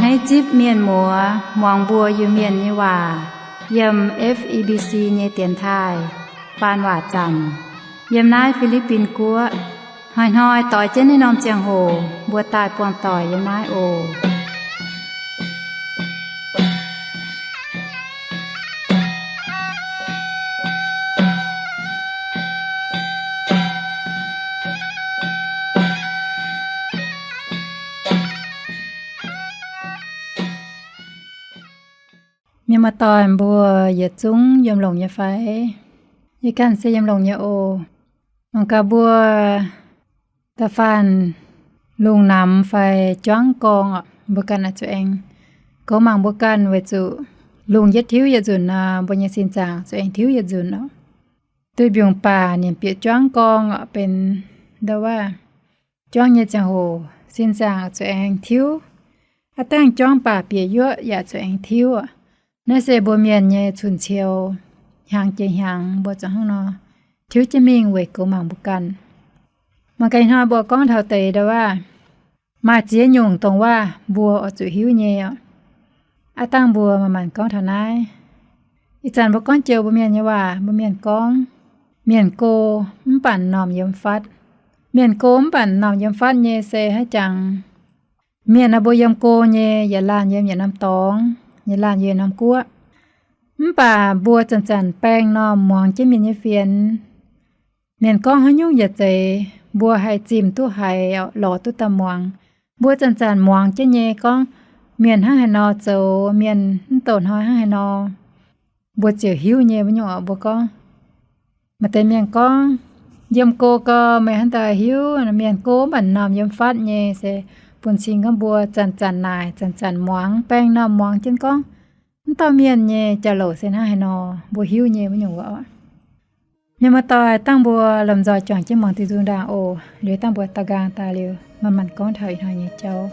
Naaiv zipv mienh muoz muangx mbuo Iu-Mienh nyei waac yiem F E B C nyei dienx taaih faan waac zanc yiem naaiv Fi^li^bin Guoqv. Hnoi-hnoi doix jienv naaiv norm ziangh hoc mbuo daaih buangh doic yiem naaiv oc. Mienh muoz-doic mbuo yietc zungv yiem longx nyei fai? Yie ganh se yiem longx nyei oc. Mangc gaax mbuo da'faanh lungh namx fai juangv gorngv oc, mbuo ganh oix zuqc aengx goux mangc mbuo ganh, weic zuqc lungh yietv tiuv yietc nzunc nor, mbuo nyei sin zaangc zuqc aengx tiuv yietc nzunc oc. Duih mbiungc baac ninh bieqc juangv gorngv oc, benx ndoh waac juangv nyei ziangh hoc sin zaangc zuqc aengx tiuv. Aav dangh juangv baac bieqc yuoqv yaac zuqc aengx tiuv oc. Naaiv se mbuo mienh nyei cun-ciou, hnyangx jiex hnyangx mbuo zuqc hnangv nor tiuv jienv mingh weic goux mangc mbuo ganh. Mangc gaax ih hnoi mbuo gorngv taux deix ndoh waac, maaih ziex nyungc dongh waac mbuo oix zuqc hiuv nyei oc. Aav dangh mbuo manc-manc gorngv taux naaiv. Ih zanc mbuo gorngv joux mbuo mienh nyei waac, mbuo mienh gorngv, mienh go mv baac m'normh yiem fatv. Mienh go mv baac m'normh yiem fatv nyei se haaix jangx? Mienh nor mbuo yiem go nyei, yietc laanh yiem yietc norm dorngx, yietc laanh yiem yietc norm guoqv. Mv baac mbuo zanc-zanc baeng m'normh muangx jienv mienh nyei fienx. Mienh gorngv haaix nyungc yaac zeiz, mbuo haih zimh duqv haiz, lorz duqv daaih muangx. Mbuo zanc-zanc muangx jienv nyei gorngv, mienh hnangv haaix nor zoux, mienh mv douh hnoi hnangv haaix nor, mbuo ziouc hiuv nyei wuov nyungc oc. Mbuo gorngv, maaih deix mienh gorngv, yiem go gau meih hnangv daaih hiuv. Mienh go mv baac m'normh yiem fatv nyei se bun cing gorngv mbuo zanc-zanc naaic, zanc-zanc muangx, baeng m'normh muangx jienv gorngv, mv dauh mienh nyei jauv-louc se hnangv haaix nor, mbuo hiuv nyei wuov nyungc wuov oc. Mienh muoz-doic, dangh mbuo lomh nzoih juangc jienv muangx diuh nzung ndaangc oc. Liuz dangh mbuo daaux nqaang daaih liuz, manc-manc gorngv taux ih hnoi nyei jauv.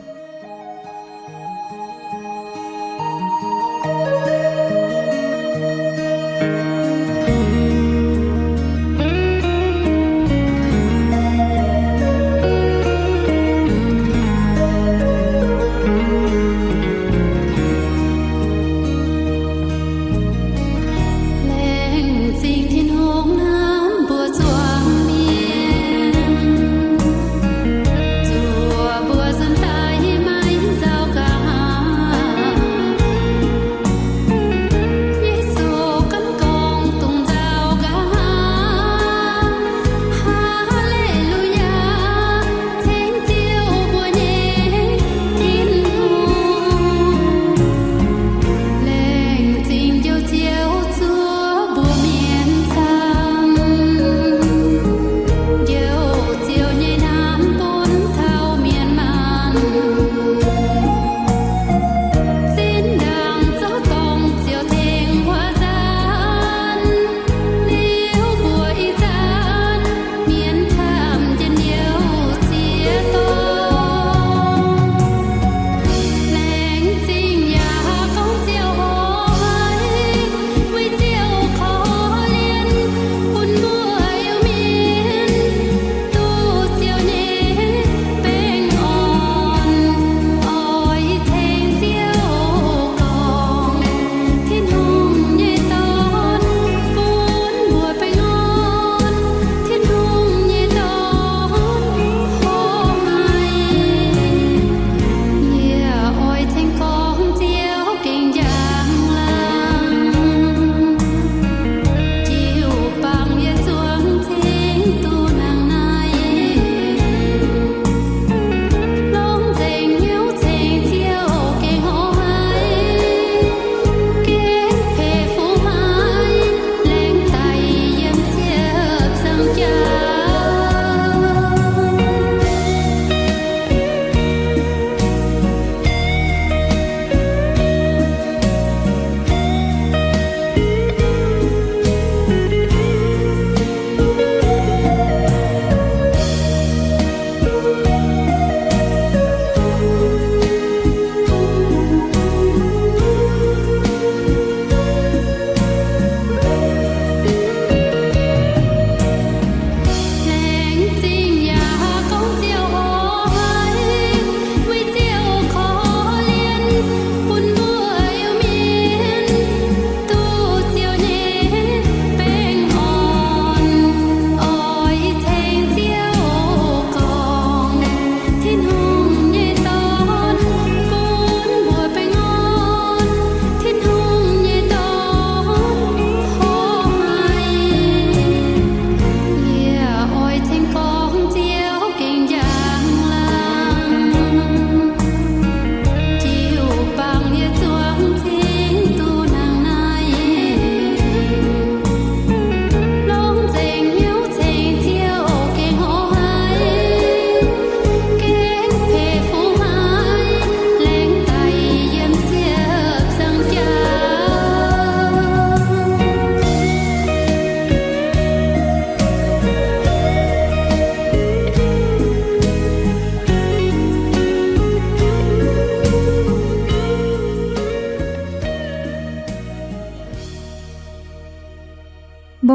Laengz zingh Tin-Hungh naaiv mbuo zuangx mienh, zuov mbuo zunh daaih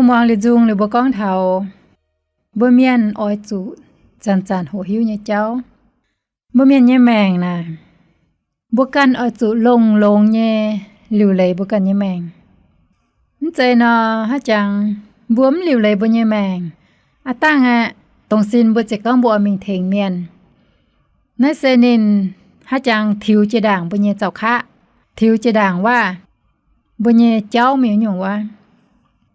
Muangx liuz nzung liuz mbuo gorngv taux mbuo mienh oix zuqc zanc-zanc hoqc hiuv nyei jauv. Mbuo mienh nyei maengc naaic, mbuo ganh oix zuqc longx-longx nyei liuc leiz mbuo ganh nyei maengc. Mv zeiz nor, haaix jangx mbuo mv liuc leiz mbuo nyei maengc, aav dangh aeqv, dongh sin mbuo ziouc gorngv mbuo oix mingh tengx mienh. Naaiv se ninh haaix jangx tiux jiex ndaangc mbuo nyei zaux kaqv, tiux jiex ndaangc waac, mbuo nyei jauv mingh nyungc wuov.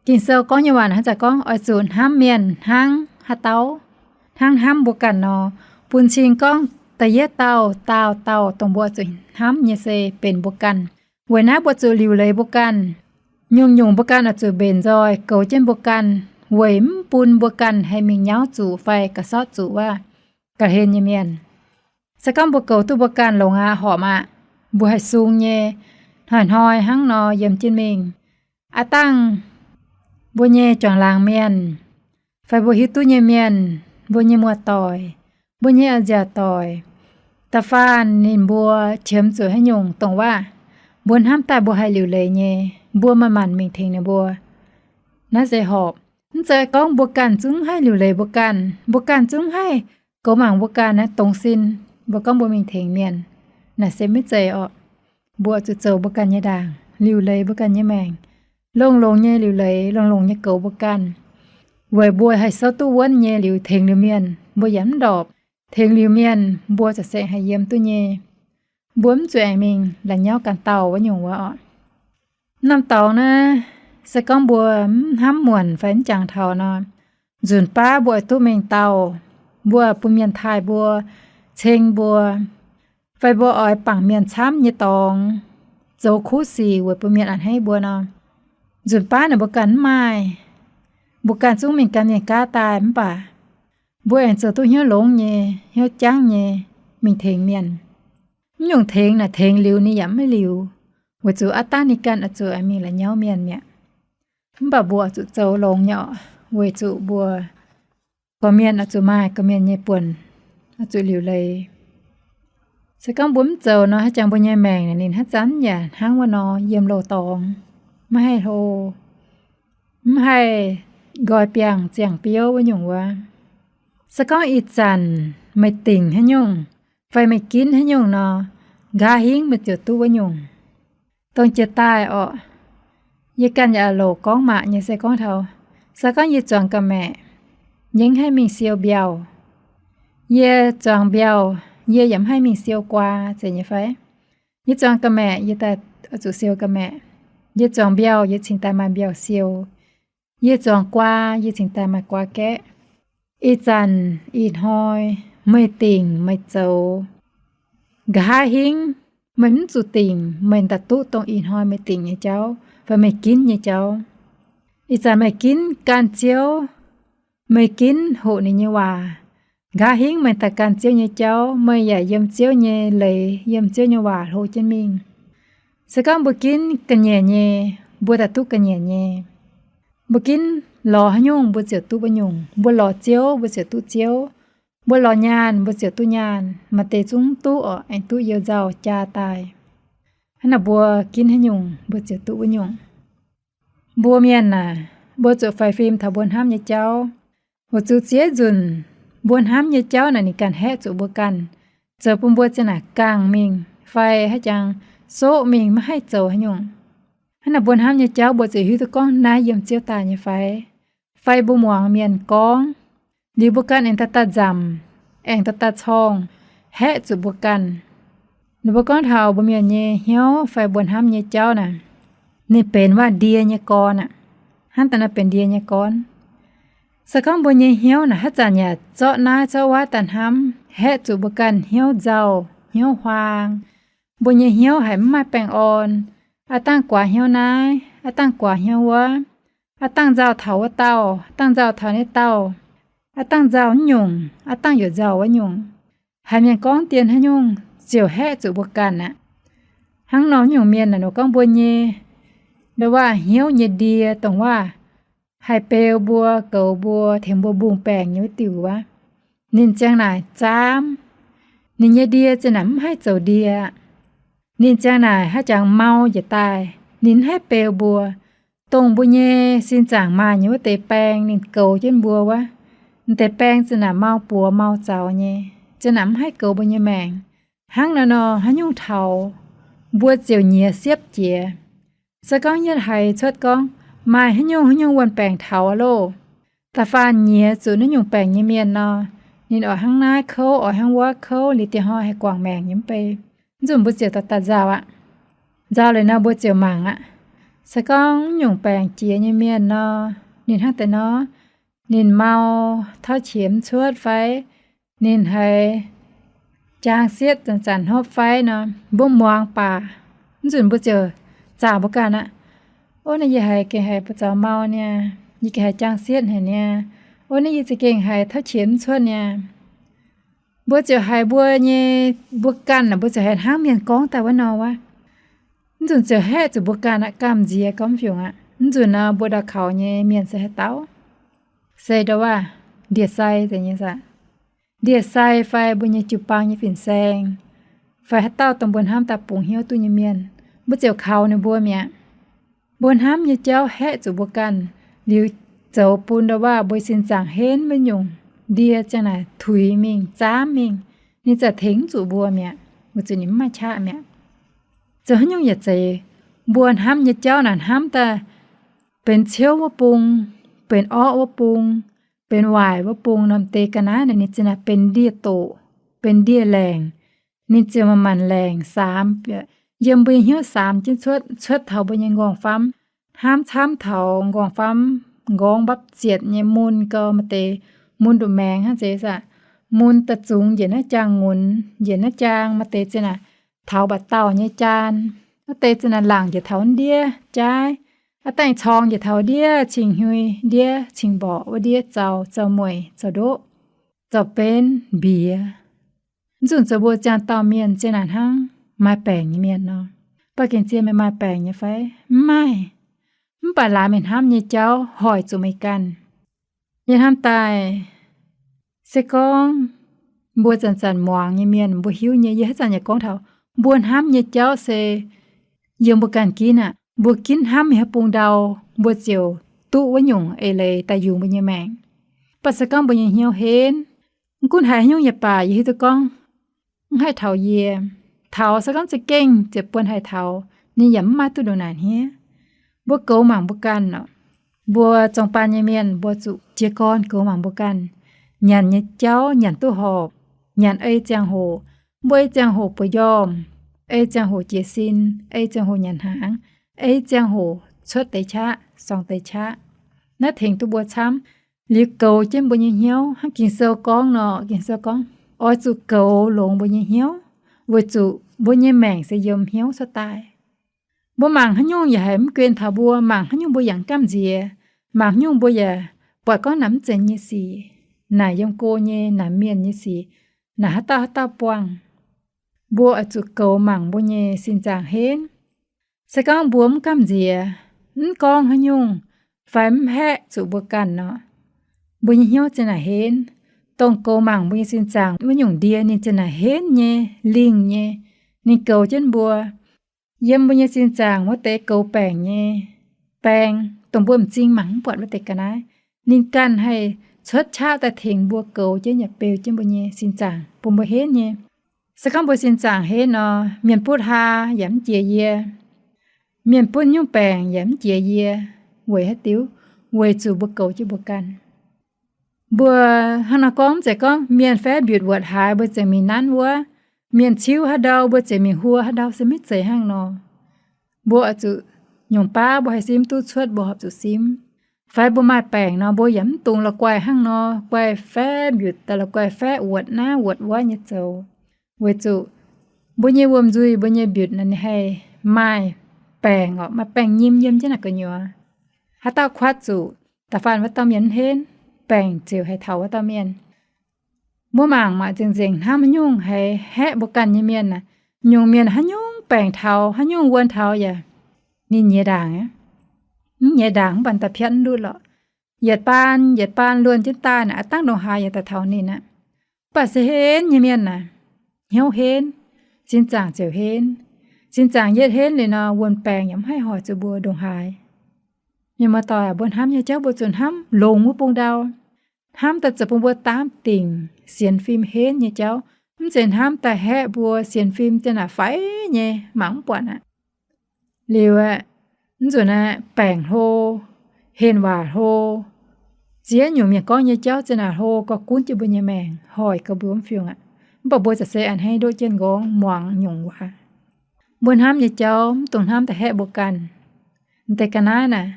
Ging-Sou gorngv nyei waac haaix zanc gorngv oix zuqc hnamv mienh hnangv haaix dauh, hnangv hnamv mbuo ganh nor. Bun cing gorngv da'yietv dauh, daauh dauh dongh mbuo oix zuqc hnamv nyei se benx mbuo ganh. Weic naaiv mbuo zuqc liuc leiz mbuo ganh. Nyungc-nyungc mbuo ganh oix zuqc mbenc nzoih goux jienv mbuo ganh, weic mv bun mbuo ganh haih mingh nyauv zuqc fai ga'sortv zuqc waac, ga'hlen nyei mienh. Se gorngv mbuo goux duqv mbuo ganh longx aqv, horpc aqv, mbuo haih sung nyei, hnoi-hnoi hnangv nor yiem jienv mingh. Aav dangh mbuo nyei juangc laangz mienh fai mbuo hiuv duqv nyei mienh, mbuo nyei muoz-doic, mbuo nyei a'nziaauc doic, da'faanh ninh mbuo qiemx zuqc haaix nyungc dongh waac, mbuo hnamv daaih mbuo haih liuc leiz nyei, mbuo manc-manc mingh tengx ninh mbuo. Naaiv se horpc. Mv zeiz gorngv mbuo ganh zungv haih liuc leiz mbuo ganh, mbuo ganh zungv haih goux mangc mbuo ganh naaiv dongh sin, mbuo gorngv mbuo mingh tengx mienh. Naaiv se maiv zeiz orqc. Mbuo zuqc zoux mbuo ganh nyei ndaangc, liuc leiz mbuo ganh nyei maengc, longx-longx nyei liuc leiz, longx-longx nyei goux mbuo ganh, weic mbuo haih souv duqv wuonv nyei liuz tengx liuz mienh mbuo yaac mv ndorpc. Tengx liuz mienh mbuo ziouc saeng haih yiem duqv nyei. Mbuo mv zuqc aengx mingh la'nyauv ganh dauh wuov nyungc wuov orqc. Norm dorngx naaiv, se gorngv mbuo mv hnamv muonc fai mv jangx taux nor, nzunc baav mbuo oix duqv mengh dauh, mbuo bun mienh taaih mbuo, ceng mbuo, fai mbuo oix bangc mienh camv nyei dorngx, zoux kuv sic weic bun mienh a'hneiv mbuo nor, nzunc baav naaic mbuo ganh mv maaih. Mbuo ganh zungv mingh gan mienh gaav daaih mv baac mbuo aengx zoux duqv hnyouv longx nyei, hnyouv jangv nyei mingh tengx mienh. Mv nyungc tengx naaic tengx liuz ninh yaac maiv liuz, weic zuqc aav dangh ninh ganh oix zuqc aengx mingh la'nyauv mienh mi'aqv. Mv baac mbuo oix zuqc zoux longx nyei orqc, weic zuqc mbuo gorqv-mienh oix zuqc maaih gorqv-mienh nyei buonc, oix zuqc liuc leiz. Se gorngv mbuo mv zoux nor, haaix jangx mbuo nyei maengc ninh haaix zanc yaac hnangv wuov nor yiem loz-dorngx, maiv haih hlo, mv haih nqoi biangh ziangh biouv wuov nyungc wuov. Se gorngv ih zanc meih dingc haaix nyungc fai meih ginv haaix nyungc nor, nqa'haav hingv meih ziouc duqv wuov nyungc. Dongh jiex daaih orqc, yie ganh yaac louc gorngv mangc nyei se gorngv taux, se gorngv yie zuangx ga'maeqc, yie mv haih mingh siou mbiauh. Yie zuangx mbiauh, yie yaac mv haih mingh siou guaa zeiz nyei fai? Yie zuangx ga'maeqc, yie daaih zuqc siou ga'maeqc. Yie zuangx mbiauh, yie cingx daaih maaih mbiauh siou. Yie zuangx guaa, yie cingx daaih maaih guaa gaeqv. Ih zanc ih hnoi meih dingc meih zoux, nqa'haav hingv meih mv zuqc dingc, meih daaih duqv dongh ih hnoi meih dingc nyei jauv fai meih ginv nyei jauv. Ih zanc meih ginv ganh Ziouv, meih ginv hoqc ninh nyei waac. Nqa'haav hingv meih daaih ganh Ziouv nyei jauv, meih yaac yiem Ziouv nyei leiz, yiem Ziouv nyei waac hlo jienv mingh. Se gorngv mbuo ginv ga'nyiec nyei, mbuo daaih duqv ga'nyiec nyei. Mbuo ginv lorz haaix nyungc mbuo ziouc duqv wuov nyungc. Mbuo lorz Ziouv mbuo ziouc duqv Ziouv. Mbuo lorz nyaanh mbuo ziouc duqv nyaanh. Maaih deix zungv duqv orqc, aengx duqv you nzauh jaa daaih. Hnangv naaic mbuo ginv haaix nyungc mbuo ziouc duqv wuov nyungc. Mbuo mienh aac, mbuo zuqc faix fim taux mbuo hnamv nyei jauv. Weic zuqc ziex nzunc mbuo hnamv nyei jauv naaic ninh ganh haeqv zuqc mbuo ganh, zoux bun mbuo ziang naaic gangh mingh fai haaix jangx soqv mingh maiv haih zoux haaix nyungc. Hnangv naaic mbuo hnamv nyei jauv mbuo ziouc hiuv duqv gorngv naaiv yiem Ziouv daaih nyei fai? Fai mbuo muangx mienh gorngv, liuz mbuo ganh aengx daaih daaih nzamc, aengx daaih daaih corngh, haeqv zuqc mbuo ganh. Ninh mbuo gorngv taux mbuo mienh nyei hnyouv fai mbuo hnamv nyei jauv naaic, ninh benx waac-ndie nyei gorn aqv. Hnangv daaih naaiv benx ndie nyei gorn. Se gorngv mbuo nyei hnyouv naaic haaix zanc yaac zorqv naaiv zorqv wuov daaih hnamv, haeqv zuqc mbuo ganh hnyouv nzauh, hnyouv huaang. Mbuo nyei hnyouv haiz mv maaih baengh orn, aav dangh guaax hnyouv naaiv, aav dangh guaax hnyouv wuov, aav dangh nzauh taux wuov dauh, aav dangh nzauh taux naaiv dauh, aav dangh nzauh wuov nyungc, aav dangh youc nzauh wuov nyungc. Haiz mienh gorngv dien haaix nyungc ziouc haeqv zuqc mbuo ganh aqv. Hnangv nor nyungc mienh naaic nor gorngv mbuo nyei, ndo waac hnyouv nyei ndie dongh waac haih beu mbuo, goux mbuo, tengx mbuo mbungh baengc nyei wuov diuc wuov. Ninh ziang naaic zaamv. Ninh nyei ndie ziang naaic mv haih zoux ndie aqv. Ninh ziang naaic haaix jangx mau njiec daaih, ninh mv haih beu mbuo, dongh mbuo nyei sin zaangc maaih nyei wuov deix baeng ninh goux jienv mbuo wuov. M'deix baeng zinh naaic mau buoz mau zaux nyei, zinh naaic mv haih goux mbuo nyei maengc. Hnangv naaiv nor haaix nyungc taux, mbuo ziouc nyiex siepv jiex. Se gorngv yietv haiz cuotv gorngv maaih haaix nyungc haaix nyungc wuon-baengc taux loh, da'faanh nyiex zuqc naaiv nyungc baengc nyei mienh nor, ninh oix hnangv naaiv kouv, oix hnangv wuov kouv, liuz diex hnoi haih guangc maengc nyei mv bei. Mv nzunc mbuo ziouc daaih daaih nzauh aqv. Nzauh liuz nor mbuo ziouc mangc aqv. Se gorngv nyungc baengc jiex nyei mienh nor, ninh hnangv deix nor, ninh mau tauv qiex mv cuotv fai ninh haiz jaang sietv zanc-zanc hnopv fai nor, mbuo muangx baac, mv nzunc mbuo ziouc zaah mbuo ganh aqv. Ov, naaiv yie haiz gengh haiz buoz zaux mau niaa, yie gengh haiz jaang sietv haic niaa. Ov, naaiv yie za'gengh haiz tauv qiex mv cuotv niaa. Mbuo ziouc haiz mbuo nyei, mbuo ganh aac, mbuo ziouc haiz hnangv mienh gorngv daaih wuov nor wuov. Mv nzunc ziouc haeqv zuqc mbuo ganh aqv, gamh nziex gormx fiungc aqv. Mv nzunc nor mbuo ndau kaux nyei mienh se haaix dauh? Se ndau wuov ndie-sai nyei saah? Ndie-sai fai mbuo nyei jiu-baang nyei fin-saeng, fai haaix dauh dongh mbuo hnamv daaih bungx hnyouv duqv nyei mienh, mbuo ziouc kaux ninh mbuo mi'aqv. Mbuo hnamv nyei jauv haeqv zuqc mbuo ganh, liuz zoux bun ndau wuov mbuo sin zaangc henv wuov nyungc ndie ziang naaic tuix mingh, zaamv mingh, ninh za'gengh tengx mv zuqc mbuo mi'aqv, weic zuqc ninh mv maaih qaqv mi'aqv. Zoux haaix nyungc yaac zeiz, mbuo hnamv nyei jauv naaic hnamv daaih benx ciouv wuov bung, benx orqv wuov bung, benx waaic wuov bung norm deix ga'naaiv naaic ninh zinh naaic benx ndie-doqc, benx ndie-laengc. Ninh ziouc manc-manc laengc saamx, yiem mbuo nyei hnyouv saamx jienv cuotv, cuotv taux mbuo nyei nqorngv-famv, hnamv camv taux nqorngv-famv nqorngv mbapv zietc nyei mun gau, maaih deix mun nduqc maengx hnangv zeiz aac, mun da'zungx njiec naaiv jaang nqunx, njiec naaiv jaang, maaih deix zinh naaic taux mba'dauh nyei jaan, maaih deix zinh naaic laangc njiec taux ndiev jaaiv, aav dangh corng njiec taux ndiev cing-hnyui, ndiev cing-mborqc, wuov ndiev zaux, zaux mueic, zaux ndoqv, zaux benv mbiex. Mv nzunc zoux mbuo ziangh dauh mienh zinh naaic hnangv maaih baengc nyei mienh nor. Baac gengh zien meih maaih baengc nyei fai? Mv maaih. Mv baac laaix meih hnamv nyei jauv hoic zuqc meih ganh. Yie hnamv daaih, se gorngv mbuo zanc-zanc muangx nyei mienh, mbuo hiuv nyei, yie haaix zanc yaac gorngv taux, mbuo hnamv nyei jauv se yiem mbuo ganh ginv aqv. Mbuo ginv hnamv mingh haaix bung ndau, mbuo ziouc duqv wuov nyungc eix leiz daaih yungz mbuo nyei maengc. Mv baac se gorngv mbuo nyei hnyouv henv, mv gunv haiz haaix nyungc yaac baac, yie hiuv duqv gorngv mv haih taux yie. Taux se gorngv za'gengh ziepc buonc haih taux, ninh yaac mv maaih duqv ndongc naaic hniev. Mbuo goux mangc mbuo ganh orqc. Mbuo zorng baan nyei mienh mbuo zuqc jiez gorn goux mangc mbuo ganh. Nyanc nyei jauv nyanc duqv horpc, nyanc ei ziangh hoc, mbuo ei ziangh hoc bueix njormh, ei ziangh hoc jiez sin, ei ziangh hoc nyanc hnaangx, ei ziangh hoc cuotv deix qaqv, sorng deix qaqv. Naaiv tengx duqv mbuo camv. Liuz goux jienv mbuo nyei hnyouv, hnangv Ging-Sou gorngv nor, Ging-Sou gorngv, oix zuqc goux longx mbuo nyei hnyouv, weic zuqc mbuo nyei maengc se yiem hnyouv cuotv daaih. Mbuo mangc haaix nyungc yaac haiz mv guen taux mbuo, mangc haaix nyungc mbuo yaac mv gamh nziex, mangc haaix nyungc mbuo yaac buatc gorngv naaic mv zeiz nyei sic, naaic yiem go nyei, naaic mienh nyei sic, naaic haaix dauh haaix dauh buangh. Mbuo oix zuqc goux mangc mbuo nyei sin zaangc henv. Se gorngv mbuo mv gamh nziex, mv gorngv haaix nyungc, fai mv haeqv zuqc mbuo ganh nor, mbuo nyei hnyouv zinh naaic henv. Dongh goux mangc mbuo nyei sin zaangc wuov nyungc ndie ninh zinh naaic henv nyei, lingh nyei. Ninh goux jienv mbuo. Yiem mbuo nyei sin zaangc wuov deix goux baengc nyei baeng, dongh mbuo m'zing mangc mv buatc wuov deix ga'naaiv, ninh ganh haih cuotv qaqv daaih tengx mbuo goux jienv yaac beu jienv mbuo nyei sin zaangc bun mbuo henv nyei. Se gorngv mbuo sin zaangc henv nor, mienh butv haa yaac mv jiex yie, mienh butv nyungc baengc yaac mv jiex yie. Weic haaix diuc? Weic zuqc mbuo goux jienv mbuo ganh. Mbuo hnangv nor gorngv, mv zeiz gorngv mienh faev mbiutc wuotc haaix mbuo ziouc mingh nanv wuov, mienh ciuv haaix ndau mbuo ziouc mingh huo haaix ndau, se maiv zeiz hnangv nor. Mbuo oix zuqc nyungc baav mbuo haih simv duqv cuotv mbuo horpc zuqc simv. Fai mbuo maaih baengc nor, mbuo yaac mv dungx la'guaih hnangv nor guaih faev mbiutc daaih, la'guaih faev wuotc naaiv wuotc wuov nyei zoux. Weic zuqc mbuo nyei wuom-nzuih, mbuo nyei mbiutc naaic ninh haih maaih baengc orqc, maaih baengh nyim yiem jienv naaic gu'nyuoz. Haaix dauh kuatv zuqc, da'faanh wuov dauh mienh mv henv, baengc ziouc haih taux wuov dauh mienh. Mbuo mangc maah, nzengc-nzengc hnamv haaix nyungc haih haeqv mbuo ganh nyei mienh aac, nyungc mienh haaix nyungc baengc taux, haaix nyungc wuon taux yaac ninh nyiex ndaangc aqv. Mv nyiex ndaangc mv baac da'piatv mv ndutv lorqc. Yietc baan yietc baan luonx jienv daaih naaic, aav dangv ndongc haaix yaac daaih taux ninh aqv. Mv baac se henv nyei mienh naaic, hnyouv henv, sin zaangc ziouc henv. Sin zaangc yietv henv liuz nor, wuon-baengc yaac mv haih hoic zuqc mbuo ndongc haaix. Mienh muoz-doic, mbuo hnamv nyei jauv mbuo zuqc hnamv longx wuov bung ndau. Hnamv daaih zoux bun mbuo daamv dingc sienx fim henv nyei jauv, mv zeiz hnamv daaih haeqv mbuo sienx fim ziang naaic faix nyei mangc mv buatc aqv. Liuz aeqv, mv zuqc naaiv baengc hlo, henh waac hlo, ziex nyungc mienh gorngv nyei jauv ziang naaic hlo gauh gunv jienv mbuo nyei maengc, hoic gauh mbuo mv fiungc aqv. Mv baac mbuo za'gengh a'hneiv ndoqv jienv nqorngv muangx nyungc waac. Mbuo hnamv nyei jauv mv dungx hnamv daaih haeqv mbuo ganh. M'deix ga'naaiv naaic,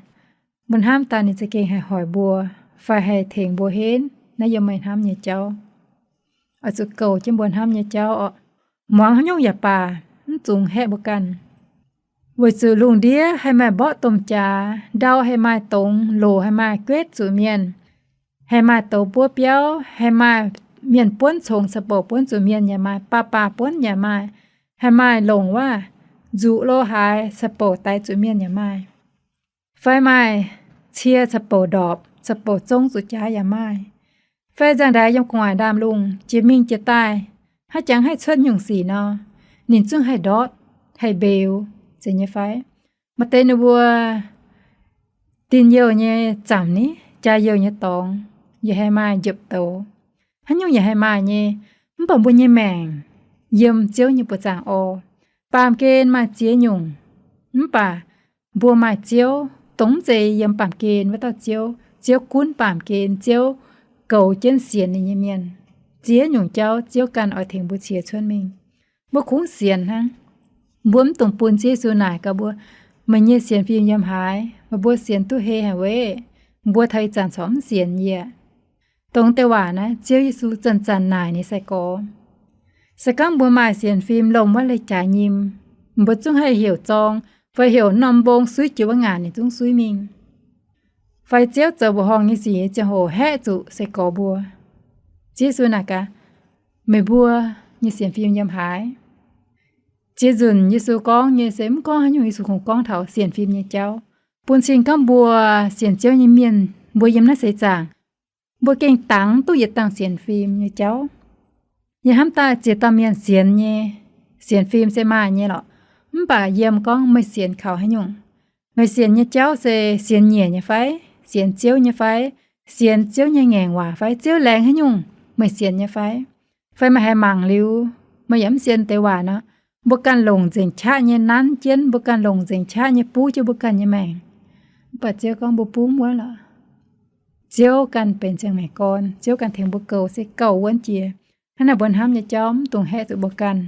mbuo hnamv daaih ninh za'gengh haih hoic mbuo fai haih tengx mbuo henv naaiv yiem meih hnamv nyei jauv. Oix zuqc goux jienv mbuo hnamv nyei jauv orqc. Muangx haaix nyungc yaac baac, mv dungx haeqv mbuo ganh. Weic zuqc lungh ndiev haih maaih mborqv domh jaax, ndau haih maaih dongz, loc haih maaih guetv zuqc mienh, haih maaih douz buov biauv, haih maaih mienh buonv congx caux bouc buonv zuqc mienh yaac maaih, baav baav buonv yaac maaih, haih maaih longc waac nzuqc lo haaix caux bouc daix zuqc mienh yaac maaih, fai maaih cie caux bouc ndorpc caux bouc zong zuqc jaax yaac maaih, fai nzangv-ndaix yiem gu'nguaaic ndaamv-lungh jiex mingh jiex daaih, haaix jangx haih cuotv nyungc sic nor, ninh zungv haih ndortv, haih mbeux, zeiz nyei fai? Maaih deix ninh mbuo dinh youh nyei zaamc ni, jaa youh nyei dorngx, yaac haih maaih njopv douz. Haaix nyungc yaac haih maaih nyei. Mv baac mbuo nyei maengc yiem Ziouv nyei buoz-zaangc orv. Baamh gen maaih ziex nyungc, mv baac mbuo maaih Ziouv, dongh mv zeiz yiem baamh gen wuov dauh Ziouv. Ziouv gunv baamh gen, Ziouv goux jienv sienx ninh nyei mienh. Ziex nyungc jauv Ziouv ganh oix tengx mbuo qiex cuotv mingh. Mbuo kungx sienx hnangv. Mbuo mv dungx bun Ziouv Yesu naaic gaax mbuo, meih nyei sienx fim yiem haaix? Meih mbuo sienx duqv hei haic weic? Mbuo taux ih zanc corc mv sienx yie. Dongh deix waac naaiv Ziouv Yesu zanc-zanc naaic ninh sai-gorx. Se gorngv mbuo maaih sienx fim lomh wuov leiz-jaaix nyim, mbuo zungv haih heuc zorng fai heuc norm mbong suiv jiex wuov ngaanc ninh zungv suiv mingh. Fai Ziouv zoux mbuoqc horngh nyei sic nyei ziangh hoc haeqv zuqc sai-gorx mbuo. Ziouv Yesu naaic gaax, meih mbuo nyei sienx fim yiem haaix? Ziex nzunc Yesu gorngv nyei se mv gorngv haaix nyungc, Yesu kungx gorngv taux sienx fim nyei jauv, bun cing gorngv mbuo sienx Ziouv nyei mienh, mbuo yiem naaiv seix zaangc, mbuo gengh dangx duqv yietc dangh sienx fim nyei jauv. Yie hnamv daaih ziex dauh mienh sienx nyei, sienx fim se maaih nyei lorqc. Mv baac yiem gorngv meih sienx kaux haaix nyungc. Meih sienx nyei jauv se sienx nyiec nyei fai? Sienx Ziouv nyei fai? Sienx Ziouv nyei ngaengc waac fai? Ziouv laengz haaix nyungc meih sienx nyei fai? Fai meih haiz mangc liuz, meih yaac mv sienx deix waac nor, mbuo ganh longc nzengc qaqv nyei nanv jienv, mbuo ganh longc nzengc qaqv nyei buv jienv mbuo ganh nyei maengc. Mv baac Ziouv gorngv mbuo buv mv wuov lorqc. Ziouv ganh benx ziangh maengc gorn, Ziouv ganh tengx mbuo goux se goux wuonv jiex. Hnangv naaic mbuo hnamv nyei jauv mv dungx haeqv zuqc mbuo ganh.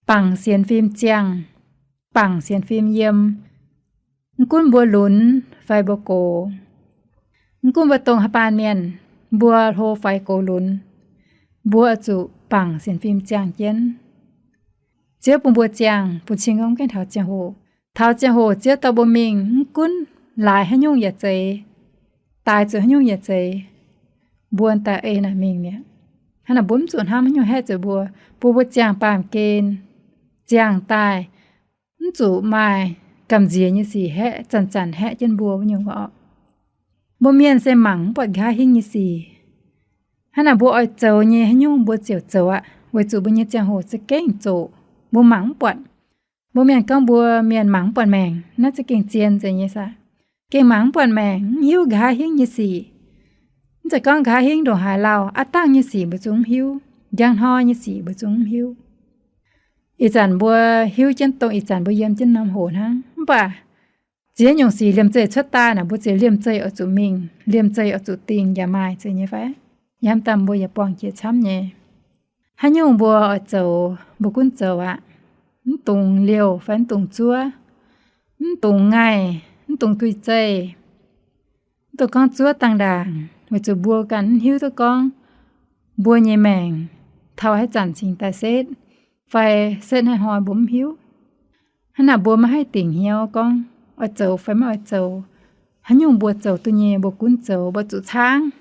Bangc sienx fim ziangh, bangc sienx fim yiem. Mv gunv mbuo lunx fai mbuo gox, mv gunv mbuo dongh haaix baan mienh, mbuo hlo fai gox lunx, mbuo oix zuqc bangc sienx fim ziangh jienv. Ziouv bun mbuo ziangh, bun cing gorngv gaengh taux ziangh hoc. Taux ziangh hoc Ziouv dorh mbuo mingh, mv gunv laaix haaix nyungc yaac zeiz, daaix zuqc haaix nyungc yaac zeiz, mbuo daaih ei naaic mingh mi'aqv. Hnangv naaic mbuo mv zuqc hnamv haaix nyungc haeqv zuqc mbuo, bun mbuo ziangh baamh gen, ziangh daaih, mv zuqc maaih gamh nziex nyei sic haeqv, zanc-zanc haeqv jienv mbuo wuov nyungc orqc. Mbuo mienh se mangc mv buatc nqa'haav hingv nyei sic. Hnangv naaic mbuo oix zoux nyei haaix nyungc mbuo ziouc zoux aqv, weic zuqc mbuo nyei ziangh hoc za'gengh zoqc, mbuo mangc mv buatc. Mbuo mienh gorngv mbuo mienh mangc mv buatc maengc, naaiv za'gengh zien nzengc nyei saah? Gengh mangc mv buatc maengc, mv hiuv nqa'haav hingv nyei sic. Mv zeiz gorngv nqa'haav hingv ndongc haaix lauh, aav dangh nyei sic mbuo zungv mv hiuv, njang hnoi nyei sic mbuo zungv mv hiuv. Ih zanc mbuo hiuv jienv dongh ih zanc mbuo yiem jienv norm hoc hnangv, mv baac ziex nyungc sic liemh zeih cuotv daaih naaic, mbuo ziouc liemh zeih oix zuqc mingh, liemh zeih oix zuqc dingh yaac maaih zeiz nyei fai? Yiem daaih mbuo yaac buangh jiex camv nyei. Haaix nyungc mbuo oix zoux, mbuo gunv zoux aqv. Mv dungx liouh fai mv dungx zuov, mv dungx ngaih, mv dungx duih zeih, mv dungx gorngv zuov dangh ndaangc, weic zuqc mbuo ganh mv hiuv duqv gorngv mbuo nyei maengc taux haaix zanc cingx daaih setv, fai setv haaix hnoi mbuo mv hiuv. Hnangv naaic mbuo maiv haih dingc hnyouv gorngv oix zoux fai maiv oix zoux. Haaix nyungc mbuo zoux duqv nyei mbuo gunv zoux, mbuo zuqc caangv.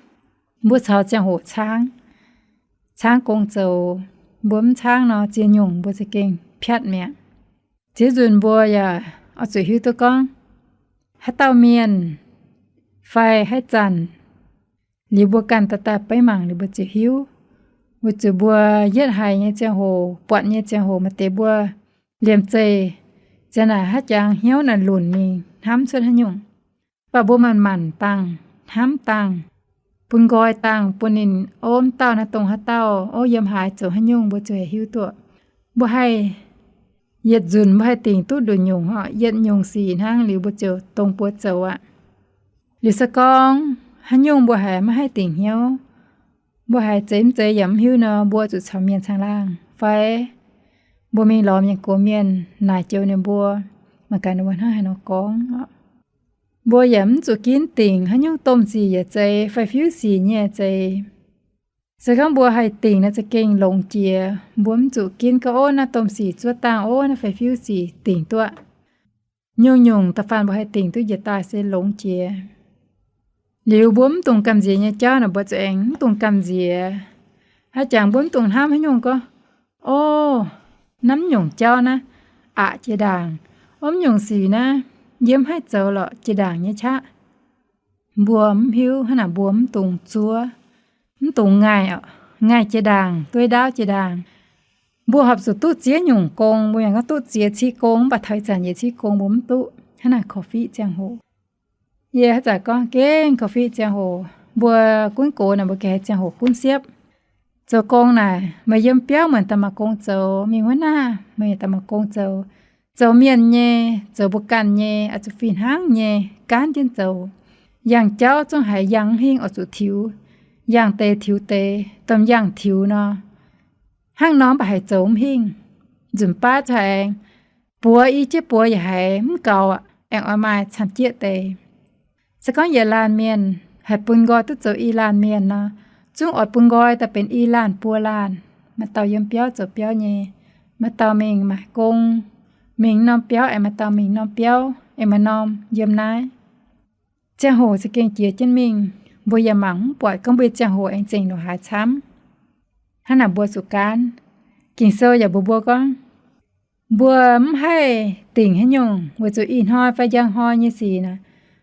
Mbuo caux ziangh hoc caangv, caangv gong zoux. Mbuo mv caangv nor, ziex nyungc mbuo za'gengh piatv mi'aqv. Ziex nzunc mbuo yaac oix zuqc hiuv duqv gorngv haaix dauh mienh fai haaix zanc liuz mbuo ganh daaih daaih beiv mangc liuz mbuo ziouc hiuv. Weic zuqc mbuo yietv haiz nyei ziangh hoc, buatc nyei ziangh hoc, maaih deix mbuo liemh zeih ziang naaic haaix jangx hnyouv naaic lunc mingh hnamv cuotv haaix nyungc. Baac mbuo manc-manc dangh, hnamv dangh, bun nqoi dangh, bun ninh, ov, mv dauh naaiv dongh haaix dauh, ov, yiem haaix zoux haaix nyungc mbuo zuqc haih hiuv duqv. Mbuo haih yietc nzunc mbuo haih dingc duqv nduqc nyungc oc, yietc nyungc sic hnangv liuz mbuo ziouc dongh buoz zoux aqv. Liuz se gorngv haaix nyungc mbuo haiz maiv haih dingc hnyouv, mbuo haiz zeiz mv zeiz yaac mv hiuv nor, mbuo zuqc caux mienh caangh laangh fai mbuo mingh lorz mienh gox mienh naaic joux ninh mbuo, mangc gaax ninh mbuo hnangv haaix nor gorngv. Mbuo yaac mv zuqc ginv dingc haaix nyungc domh sic yaac zeiz fai fiuv sic nyei yaac zeiz. Se gorngv mbuo haih dingc naaiv za'gengh longx jiex, mbuo mv zuqc ginv gorngv, ov, naaiv domh sic zuov dangh, ov, naaiv fai fiuv sic dingc duqv. Nyungc-nyungc da'faanh mbuo haih dingc duqv njiec daaih se longx jiex. Liuz mbuo mv dungx gamh nziex nyei jauv naaic, mbuo zuqc aengx mv dungx gamh nziex. Haaix jangx mbuo mv dungx hnamv haaix nyungc gorngv, ov, naaiv mv nyungc jauv naaiv aqc jiex ndaangc, ov, mv nyungc sic naaiv yie mv haih zoux lorqc, jiex ndaangc nyei qaqv. Mbuo mv hiuv hnangv naaic, mbuo mv dungx zuov, mv dungx ngaih, ngaih jiex ndaangc, dueiv ndaauv jiex ndaangc. Mbuo horpc zuqc duqv ziex nyungc gong, mbuo mienh gorngv duqv ziex ciqv gong, mv baac taux ih zanc yietc ciqv gong mbuo mv duqv hnangv naaic korv-fiqv ziangh hoc. Yie haaix zanc gorngv gengh korv-fiqv ziangh hoc, mbuo gunv gox naaic mbuo gengh haiz ziangh hoc gunv siepv. Zoux gong naaic, meih yiem biauv meih daaih maaih gong zoux, mingh wuov naaiv meih daaih maaih gong zoux. Zoux mienh nyei, zoux mbuo ganh nyei, oix zuqc fih hnangv nyei gaanv jienv zoux. Yangh jauv zungv haiz yangh mv hingh oix zuqc tiux, yangh deix tiux deix, domh yangh tiux nor. Hnangv nor mv baac haiz zoux mv hingh. Nzunc baav zuqc haiz aengx buoz, i jieqv buoz yaac haiz mv gaux, aengx oix maaih camv-jieqv deix. Se gorngv yietc laanh mienh haih bun nqoi duqv zoux i laanh mienh nor, zungv oix bun nqoi daaih benx i laanh buo laanh. Maaih dauh yiem biauv zoux biauv nyei, maaih dauh mingh maaic gong, mingh norm biauv aengx maaih dauh mingh norm biauv, aengx maaih norm yiem naaiv. Ziangh hoc za'gengh jiex jienv mingh, mbuo yaac mangc mv buatc gorngv mbuo nyei ziangh hoc aengx zengc ndongc haaix camv. Hnangv naaic mbuo zuqc gaanv. Ging-Sou yaac mbuox mbuo gorngv, mbuo mv haih dingc haaix nyungc weic zuqc ih hnoi fai njang hnoi nyei sic naaic,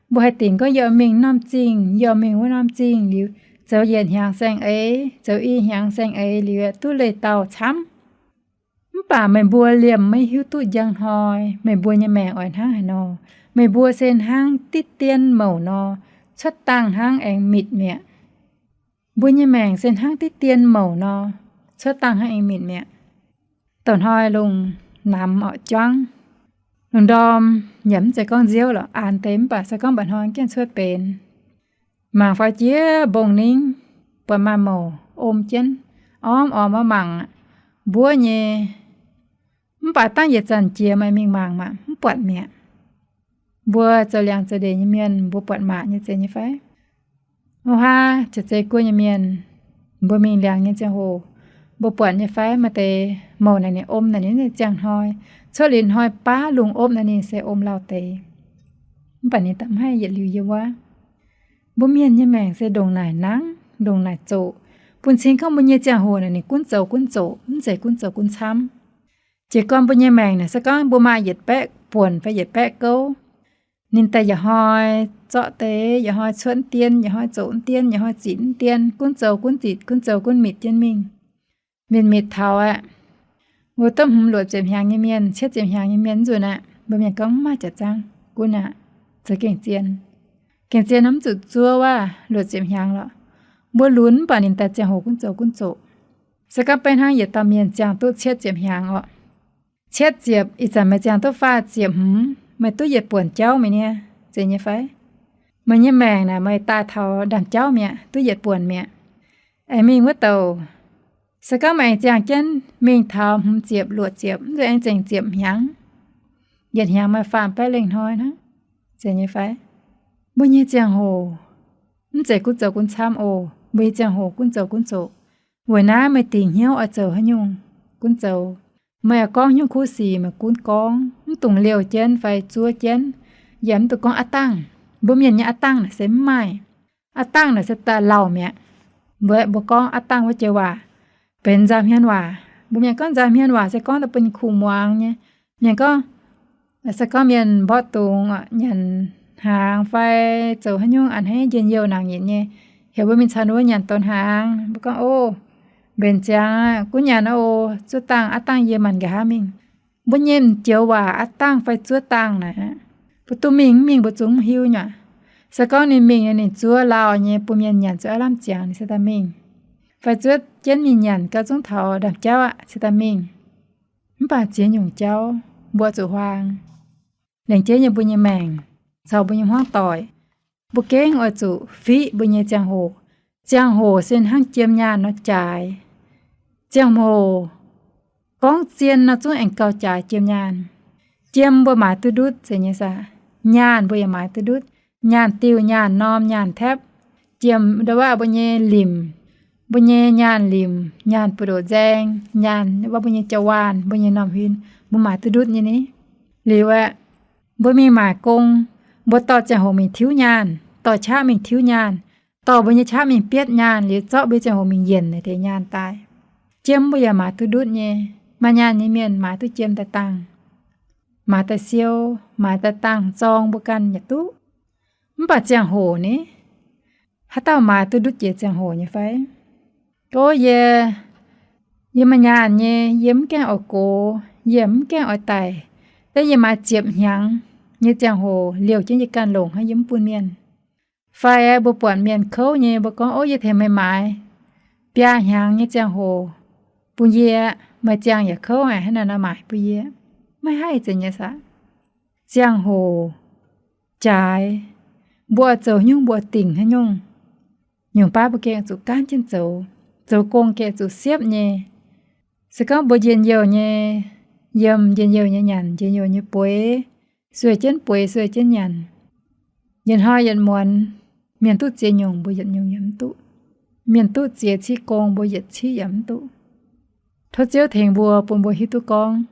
mbuo haih dingc gorngv yie oix mingh norm zingh, yie oix mingh wuov norm zingh liuz, zoux yietc hnyangx saeng-eix, zoux i hnyangx saeng-eix liuz duqv leih dauh camv. Mv baac meih mbuo liemh maiv hiuv duqv njang hnoi meih mbuo nyei maengc oix hnangv haaix nor. Meih mbuo se hnangv diqv dien mouc nor, cuotv dangh hnangv aengx mitc mi'aqv. Mbuo nyei maengc se hnangv diqv dien mouc nor, cuotv dangh hnangv aengx mitc mi'aqv. Douc hnoi lungh namx orqc juangv, lungh ndorm yaac mv zeiz gorngv nziouv lorqc, aanx deix mv baac se gorngv mba'hnoi gengh cuotv benx. Mangc faaux jiex mbong-ningv, buatc maaih mouc om jienv, ormv ormx mangc aqv, mbuov nyei. Mv baac dangh yietc zanc jiex maaih mingh mangc maah, mv buatc mi'aqv. Mbuo zoux liangx zoux ndeic nyei mienh mbuo buatc maah nyei zeiz nyei fai? Ov haav, jaax zei guoqv nyei mienh, mbuo mingh liangx nyei ziangh hoc, mbuo buatc nyei fai maaih deix mouc naaic ninh om naaic ninh ziangh hnoi, cuotv liuz hnoi baav lungh opv naaic ninh se om lauh deix. Mv baac ninh da'mv haih yietc liuz yiem wuov. Mbuo mienh nyei maengc se ndongc naaic nangv, ndongc naaic zoqc, bun cing gorngv mbuo nyei ziangh hoc naaic ninh gunv zoux gunv zoqc, mv zeiz gunv zoux gunv camv. Jiez gorn mbuo nyei maengc naaic se gorngv mbuo maaih yietc baeqv buonc fai yietc baeqv gouv, ninh daaih yietc hnoi zorqv deix, yietc hnoi cuotv dien, yietc hnoi zoqc dien, yietc hnoi zitc dien, gunv zoux gunv zitc, gunv zoux gunv mitc jienv mingh. Mitc mitc taux aqv. Mbuo duqv hmz luoqc ziepc hnyangx nyei mienh, cietv ziepc hnyangx nyei mienh mv nzunc aqv, mbuo mienh gorngv mv maaih jaax zaangv, gunv aqv, zoux gengh zien. Gengh zien nor mv zuqc zuov wuov luoqc ziepc hnyangx lorqc. Mbuo lunx mv baac ninh daaih ziangh hoc gunv zoux gunv zoqc. Se gorngv beiv hnangv yietc dauh mienh ziangh duqv cietv ziepc hnyangx orqc, cietv ziepc, ih zanc meih ziangh duqv faah ziepc hmz, meih duqv yietc buonc jauv mi'aqv, zeiz nyei fai? Meih nyei maengc naaic meih daaih taux ndaamv-jauv mi'aqv, duqv yietc buonc mi'aqv. Aengx mingh wuov douc, se gorngv meih aengx ziangh jienv mingh taux hmz ziepc, luoqc ziepc, mv zuqc aengx zengc ziepc hnyangx. Yietc hnyangx meih faam baeqv lengh hnoi hnangv, zeiz nyei fai? Mbuo nyei ziangh hoc mv zeiz gunv zoux gunv camv oc. Mbuo nyei ziangh hoc gunv zoux gunv zoqc. Weic naaiv meih dingc hnyouv oix zoux haaix nyungc, gunv zoux. Meih oix gorngv hnyouv kuv sic meih gunv gorngv, mv dungx liouh jienv fai zuov jienv. Yaac mv dungx gorngv aav dangh. Mbuo mienh nyei aav dangh naaic se mv maaih. Aav dangh naaic se daaih lauh mi'aqv. Mbuo, mbuo gorngv aav dangh wuov joux waac benx nzauh hmien waac. Mbuo mienh gorngv nzauh hmien waac se gorngv daaih bun kuh muangx nyei. Mienh gorngv, se gorngv mienh mborqv dungz nyanc hnaangx fai zoux haaix nyungc a'hneiv njien-youh nangc nyitc nyei, heuc mbuo mingh caux ninh mbuo nyanc douz hnaangx, mbuo gorngv, o, mbenc ziangx aqv, gunv nyanc aqv o, zuov dangh, aav dangh yie maanc nqa'haav mingh. Mbuo nyei m'joux waac aav dangh fai zuov dangh naaic, mbuo duqv mingh mv mingh mbuo zungv mv hiuv nyei aqv. Se gorngv ninh mingh, ninh zuov lauh nyei bun mienh nyanc zuqc aav lamh ziangx, ninh se daaih mingh. Fai zuov jienv mingh nyanc gauh zungv taux ndaamv-jauv aqv, se daaih mingh. Mv baac ziex nyungc jauv mbuo zuqc huaang. Laengz jienv yiem mbuo nyei maengc caux mbuo nyei hmuangv doic, mbuo gengh oix zuqc fiqv mbuo nyei ziangh hoc. Ziangh hoc se hnangv jiem nyaanh nor jaaix. Ziangh hoc gorngv zien nor zungv aengx gauh jaaix jiem nyaanh. Jiem mbuo maaiz duqv ndutv zeiz nyei saah? Nyaanh mbuo yaac maaiz duqv ndutv. Nyaanh diuh, nyaanh norm, nyaanh taepv. Jiem ndau wuov mbuo nyei limc, mbuo nyei nyaanh limc, nyaanh buoz-ndoqv nzaeng, nyaanh wuov mbuo nyei jauv-waanh, mbuo nyei normh huin, mbuo maaiz duqv ndutv nyei ni. Liuz aeqv, mbuo mingh maaic gong, mbuo dorh ziangh hoc mingh tiuv nyaanh, dorh qaqv mingh tiuv nyaanh, dorh mbuo nyei qaqv mingh bietv nyaanh liuz zorqv mbuo nyei ziangh hoc mingh yienc naaiv deix nyaanh daaih. Jiem mbuo yaac maaiz duqv ndutv nyei. Maaih nyaanh nyei mienh maaiz duqv jiem daaih dangh, maaiz daaih siou, maaiz daaih dangh zorng mbuo ganh yaac duqv. Mv baac ziangh hoc ni, haaix dauh maaiz duqv ndutv jiex ziangh hoc nyei fai? Gorx, yie, yie maaih nyaanh nyei, yie mv gaengh oix gox, yie mv gaengh oix daic. Daaih yie maaiz ziepc hnyangx nyei ziangh hoc liouh jienv yie ganh longc hnangv, yie mv bun mienh. Fai mbuo buatc mienh kouv nyei, mbuo gorngv, ov, yie tengx meih maaiz biaa hnyangx nyei ziangh hoc bun yie, meih ziangh yaac kouv aqv, hnangv naaiv nor maaiz bun yie. Maiv haih zeiz nyei saah? Ziangh hoc jaaix, mbuo zoux haaix nyungc mbuo dingc haaix nyungc. Nyungc baav mbuo gengh zuqc gaanv jienv zoux, zoux gong gengh zuqc siepv nyei. Se gorngv mbuo njien-youh nyei, yiem njien-youh nyei nyanc, njien-youh nyei bueix, sueih jienv bueix, sueih jienv nyanc, yietc hnoi yietc muonz, mienh duqv ziex nyungc, mbuo yietc nyungc yaac mv duqv. Mienh duqv ziex ciqv gong, mbuo yietc ciqv yaac mv duqv. Tov Ziouv tengx mbuo, bun mbuo hiuv duqv gorngv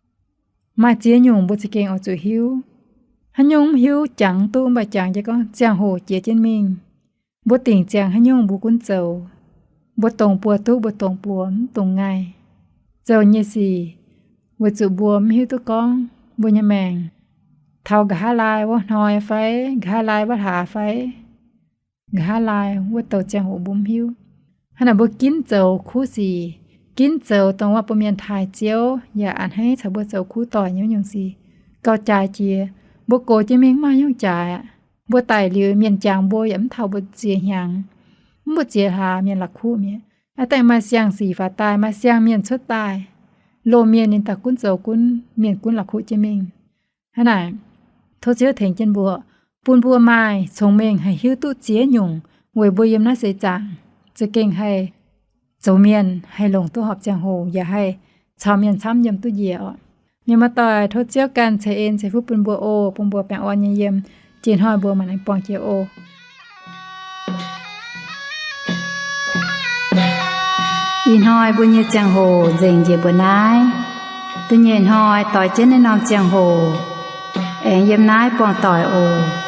maaih ziex nyungc mbuo za'gengh oix zuqc hiuv. Haaix nyungc mv hiuv jangx duqv, mv baac jangx jienv gorngv ziangh hoc jiex jienv mingh. Mbuo dingc ziangx haaix nyungc mbuo gunv zoux. Mbuo dongz buoz duqv, mbuo dongz buoz mv dungx ngaih. Zoux nyei sic weic zuqc mbuo mv hiuv duqv gorngv mbuo nyei maengc taux nqa'haav laai wuov hnoi fai nqa'haav laai wuov hlaax fai nqa'haav laai wuov douh ziangh hoc mbuo mv hiuv. Hnangv naaic mbuo ginv zoux kuv sic, ginv zoux dongh wuov bun mienh taaih Ziouv yaac a'hneiv caux mbuo zoux kuv doic nyei wuov nyungc sic gauh jaaix jiex. Mbuo gox jienv mingh mv maaih nyungc jaaix aqv. Mbuo daic liuz mienh jangx mbuo yaac mv taux mbuo ziex hnyangx, mv mbuo ziex hlaax mienh la'kuqv mi'aqv. Aav dangh maaih siang-sic faaux daaih, maaih siang-mienh cuotv daaih, loz-mienh ninh daaih gunv zoux gunv, mienh gunv la'kuqv jienv mingh. Hnangv naaic, tov Ziouv tengx jienv mbuo, bun mbuo maaih congx mengh haih hiuv duqv ziex nyungc weic mbuo yiem naaiv seix zaangc za'gengh haih zoux mienh, haih longc duqv horpc ziangh hoc, yaac haih caux mienh camv yiem duqv njiec oc. Mienh muoz-doic, tov Ziouv ganh ceix en ceix fuqv bun mbuo oc, bun mbuo baengh orn nyei yiem. Jiex hnoi mbuo mangc aengx buangh jiex oc. Ih hnoi mbuo nyei ziangh hoc nzengc njiec mbuo naaiv. Da'nyeic hnoi doix jienv naaiv norm ziangh hoc aengx yiem naaiv buangh doic oc.